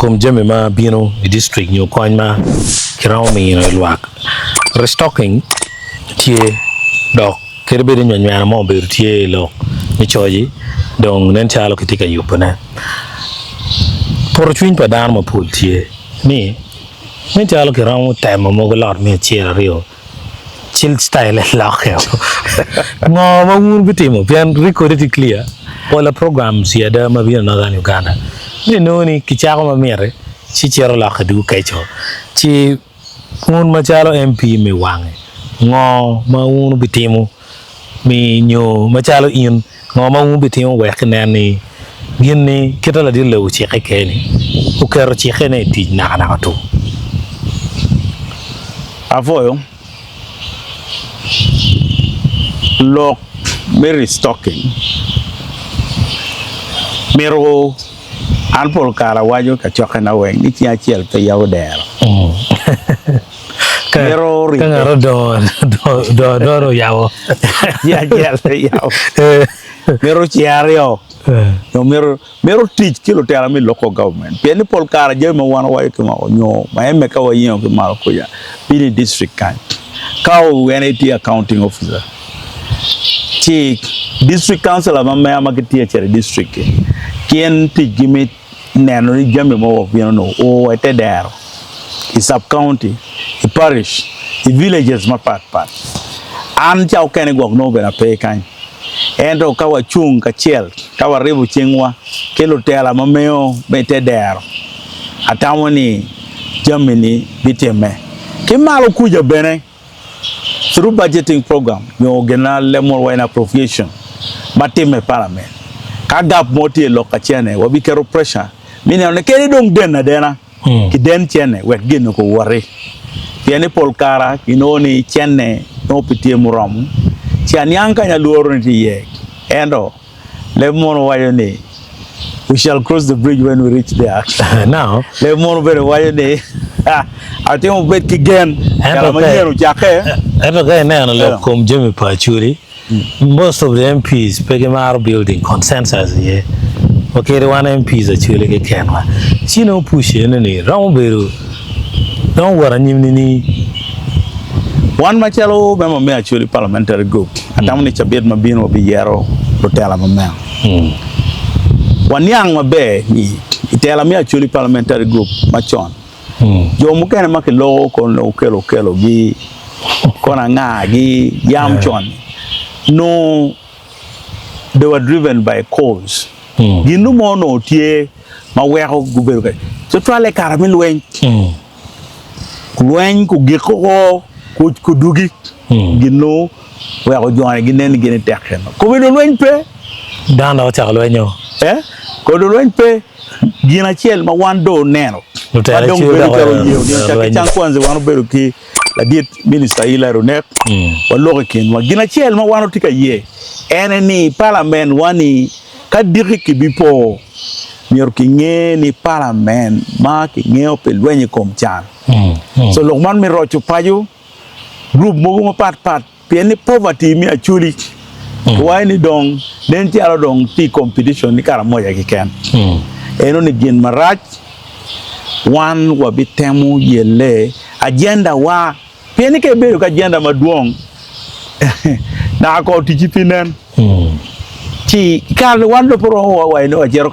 kom jami ma bino i district nyo kony ma kiromo miyo i lwak, restocking tye dok kadi bed ni nywena mo obedo tye i lok me coci dong nen calo kitye ka yubone. Poto cwiny pa dano mapol tye ni nen calo kiromo temo mogo lot me acel aryo ci citayile lokke ngo ma wun wubitimo pien record tye clear pol programs i ada ma bino i Northern Uganda ni inongo ni kicako ma miti ci cito lokke dwogo keco ci wun macalo MP me wange ngo ma wun wubitimo mi nyo macalo in ngo ma wun wubitimo wek kinen ni gin ni kite ladit lobo ocikke keni oketo cikkene i tic nakanaka tum. Apwoyo lok me restocking mito an pol kare awaco i kacokkena weng ni cing acel pe yabo dero. Ka Mito ka ribbe. ngat odongo dongo doro oyabo. Cing acel pe yabo. Mito cing aryo nyo mito Mito tic ki lutela me local government pien ni pol kare jami ma wan wawaco ki moko nyo ma eme ka wayengo ki malo kuca bino i district kany ka en aye tye accounting officer ci district councilor ma mega ma gitye acito i district ki gin ticgi me neno ni jami mo obino nongo oo wa ite dero i sub county i parish i villages mapat pat an ca okene gwok nongo bene ape kany. Ento ka wacung kacel, ka waribo cingwa ki lutela ma meo me i te dero, atamo ni jami-ni bitimme. Ki malo kuca bene, through budgeting program nyo gin ma leb munu waco ni appropriation ma timme i parliament, ka gap mo tye i lok ka cene, wabiketo pressure me neno ni kadi dong den adena. Kiden cene wek gin owoti, pien ni pol kara ginongo ni cene nongo pe tye muromo. Ci aniang kany alworo ni tye iye, ento leb munu waco ni we shall cross the bridge when we reach there. Now, Leb munu bene waco ni atimo bed ki gen, ento kare ka manyen ocakke. ento ka ineno lok kom jami pa Acholi, Most of the MPs pe gimaro building consensus iye wa kadi wan MPs acwele kekenwa ci nongo push ene ni romo bedo romo wot anyim nining? Wan macalo member me Acholi Parliamentary Group atamo ni cabit ma bino wabiyero lutela ma meno. Waniang maber ni i tela me Acholi Parliamentary Group macon Jo mukene ma kiloko kono okelo okelogi kono angagi yam con nongo they were driven by cause gin mo onongo tye ma weko gubedo ka tutwalle i kare me lweny lweny kugiko ko kuc kudugi gin nongo weko joni ginen ni gin tek keno kobedo lweny pe Dano dok ocako lwenyo. Eh kobedo lweny pe. Gin acel ma wan dong oneno ma dong bedo calo oyeyo ni ocakke Kyankwanzi wan obedo ki ladit minista Hillary Onek waloko i kinwa. Gin acel ma wan watye ka ye en aye ni palamen wa ni ka diki kibipo myero kinge ni palamen ma kingeyo pi lweny i kom can. So lok man me roco paco gurup mogo mapat pat Pien ni poverty me Acholi kiwaco ni dong nen calo dong tye i competition ni Karamoja keken. Eno ni gin marac wan wabitemo yelle agenda wa pien ni ka ibedo ki agenda madwong naka kor ticci pe nen. Ci i kare ni wan dong pe romo wa waco ni wacito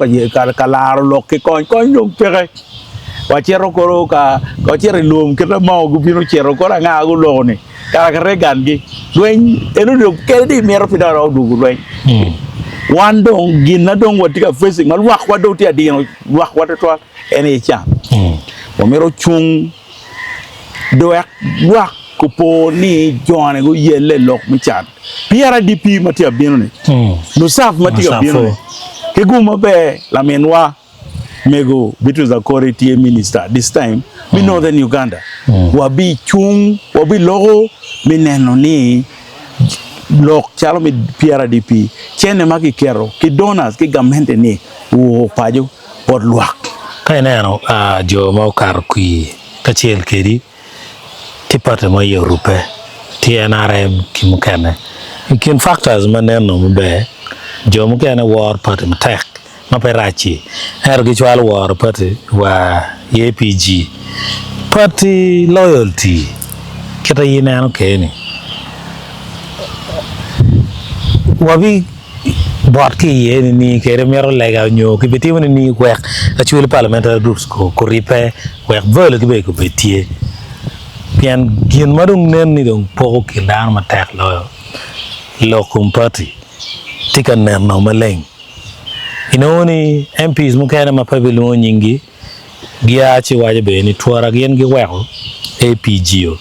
ka laro lok ki kony, kony dong peke. Wacito kono ka wacito i lum kit ma Mao gubino cito kono anga guloko ni. Kara ki Reagan gi lweny eno dong kadi ni imito pe dong iromo dwogo lweny. Wan dong gin na dong watye ka facing ma lwakwa dong tye ka dino lwakwa twatwal en aye can. Wamito cung wek lwak opo ni joni guyelle i lok me can. PRDP ma tye ka bino ni, NUSAF ma tye ka bino ni ki gum maber laminwa. Mego Beatrice Akori tye minister this time me Northern Uganda. Wabi cung, wabi loko me neno ni lok calo me PRDP cene ma kiketo ki donors ki gamente ni oo paco bot lwak. Ka ineno jo ma okato kwir kacel kedi tye pati mo iye orubbe tye NRM ki mukene. I kin factors ma neno maber jo mukene woro pati matek. ma pe rac-ci ento gicwalo woro pati wa i APG. Pati loyalty kit aye ineno keni wabi bot ki iye ni kede mito lega nyo kibitimo ni wek Acholi Parliamentary Groups kuribbe wek value gi bene gubed tye pien gin ma dong nen ni dong poko kin dano matek loyo lok kom pati tye ka neno maleng. Inongo ni MPs mukene ma pe bilwongo nyinggi gia ci waco bene ni twora gin giweko APGO.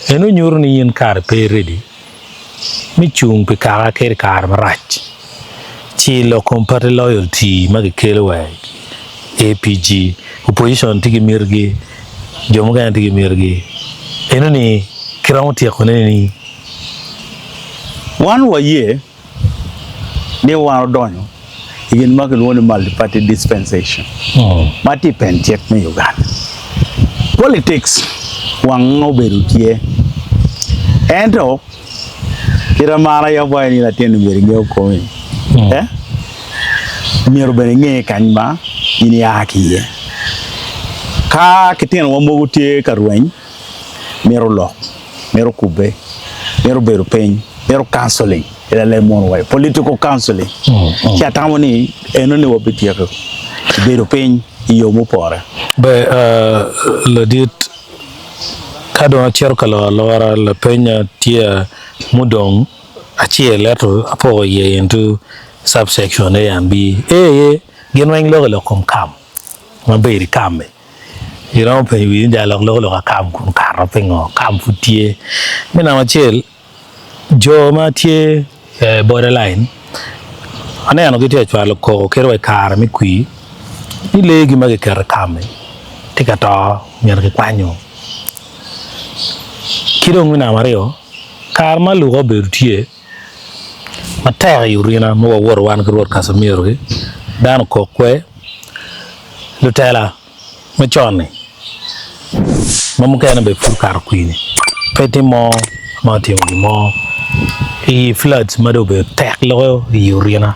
Eno nyuto ni in kare pe ready me cung pi kaka kadi kare marac. Ci lok kom party loyalty ma kikelo wa i APG, opposition tye ki mitigi, jo mukene tye ki mitigi. Eno ni kiromo tyekone ni Wan waye ni wan odonyo i gin ma kilwongo ni multi-party dispensation ma tye i pen cik me Uganda. Politics wang obedo tye ento kit ma an aye apwoyo ni latin myero inge komi eh myero bene inge kany ma in ia ki iye. Ka kitinowa mogo tye ka rweny mito lok, mito kubbe, mito bedo piny, mito counseling i lalem mono wa political counseling ci atamo ni eno ni wabityeko bedo piny i yo mupore. Ber ladit ka dong acito ka loro alora lapenya tye mudong acel ento apoko iye into sub section A and B. A aye gin weng loko i lok kom kam ma bedo i kam-mi. Iromo penyo wii ni jal dok loko lok akam kun kato pingo kam pud tye. Me namba acel, jo ma tye i border line aneno gitye ka cwalo koko kadi wa i kare me kwir ni lee gi ma kiketo i kam-mi tye ka to myero kikwanyo. Ki dong me namba aryo, kare ma luka obedo tye matek i orina ma wawoto wan ki Rwot Casimiro-gi dano okok kwe. Lutela me con-ni ma mukene bene pud okato kwir-ni pe tye mo ma otimo gin mo i floods ma dong obedo tek loyo i orina.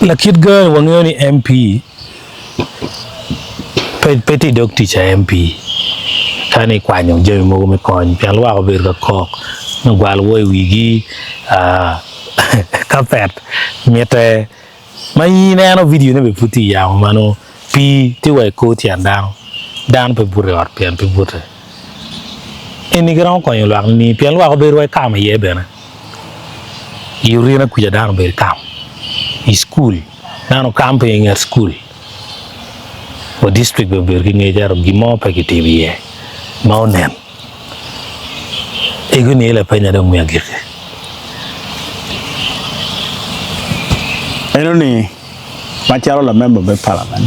Lakit gani wangeyo ni MP pe tye i dog tic pa MP ka ni kwanyo jami mogo me kony pien lwak obedo ka kok ni ogwalo woko i wigi kapet mitte Ma in ineno vidio ne bene pud tye i yamo ma nongo pii tye wa i kor tyen dano, dano pe buto i ot pien pe bute. Eni giromo konyo lwak nining? Pien lwak obedo wa i kam iye bene. I orina kuca dano obedo i kam, i cukul dano okam piny i nget cukul wa dictrict bene obedo ki ngec ento gin mo pe kitimo iye ma onen. Ego ni lapenya dong me agikki. Eno ni macalo lamemba me palament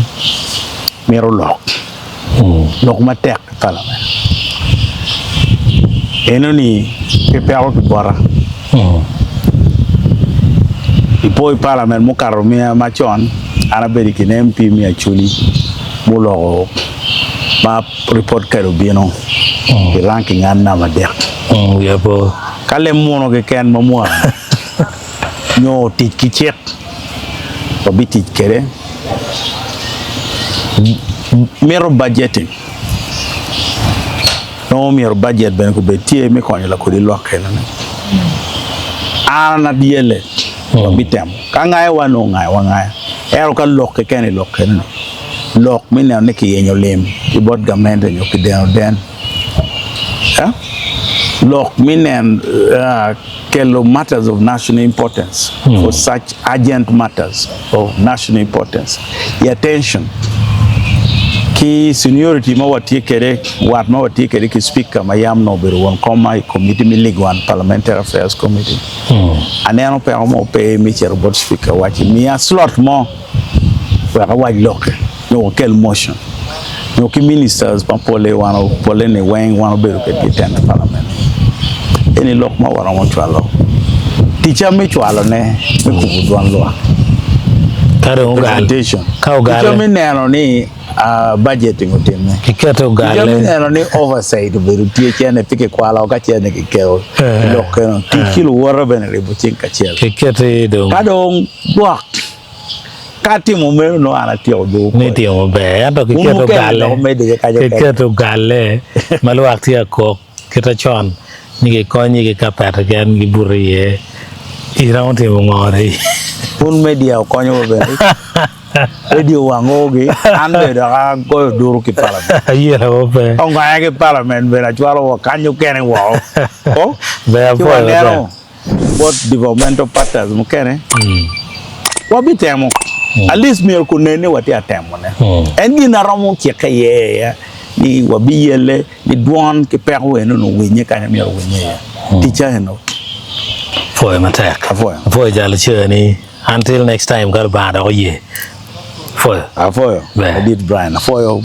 mito lok, lok matek i palament. Eno ni pe peko ki bota. I po i palament mukato miya macon an abedo i kin MP me Acholi muloko ma Ripot kadi obino i ranking an namba adek. Ka lem muno keken ma mwaka nyo tic ki cik wabitic kwede mito budgeting nongo myero budget bene kubed tye me konyo lakodi lwak enoni. An ayelle wabitemo ka ngayowa nongo ngayowa angaya ento ka lok keken i lok enoni lok me neno ni kiyenyo lim ki bot gamente nyo kideno den, lok me neno kelo matters of national importance for such urgent matters of national importance i attention ki seniority ma watye kwede, wat ma watye kwede ki speaker ma yam nongo obedo won kom ma i committee me League One Parliamentary Affairs Committee. Aneno peko mo pe me cito bot speaker wacci miya slot mo wek awac lokke nyo wakel motion nyo ki ministers ma pole wan pole ni weng wan obedo kwedgi i tene parliament eni lok ma waromo cwalo ticca me cwalo ne me kubo dwon lwak Ka dong ogal, representation ka ticca ogale, me neno ni ah, budgeting otimme kikete ticca me ogale. neno ni oversight obedo tye cene pe kikwalo ka cene kiketo Eh, lok keno tic ki luwote bene ribo cing kacel Kikete dong. ka dong gwok. Ka atimo meno nongo an atyeko dwogo Ni kodi. itimo maber ento Wun kiketo mukene galle dok wumedde ki kaco kene. kiketo galle ma lwak tye ka kok kite con ni gikonyi ki kapet keken gibuto iye iromo timo ngo dong? Wun media wukonyowa bene. Radio wangogi an bene dok agoyo duru ki palament. Ayelo pe. Ongoya ki palament bene acwalo wa kany okene woko. Oh, Ber ci apwoyo waneno matek. bot developmental partners mukene wabitemo at least myero kunen ni watye ka temone. En gin aromo cikke iye aye ni wabiyelle ni dwon ki peko eno ni owinye kanya myero owinye iye. Ticca eno. Apwoyo matek. Apwoyo. Apwoyo jalo ceni. Until next time ka Lubanga dok oye. Apwoyo. Apwoyo. Ber. Ladit Brian apwoyo.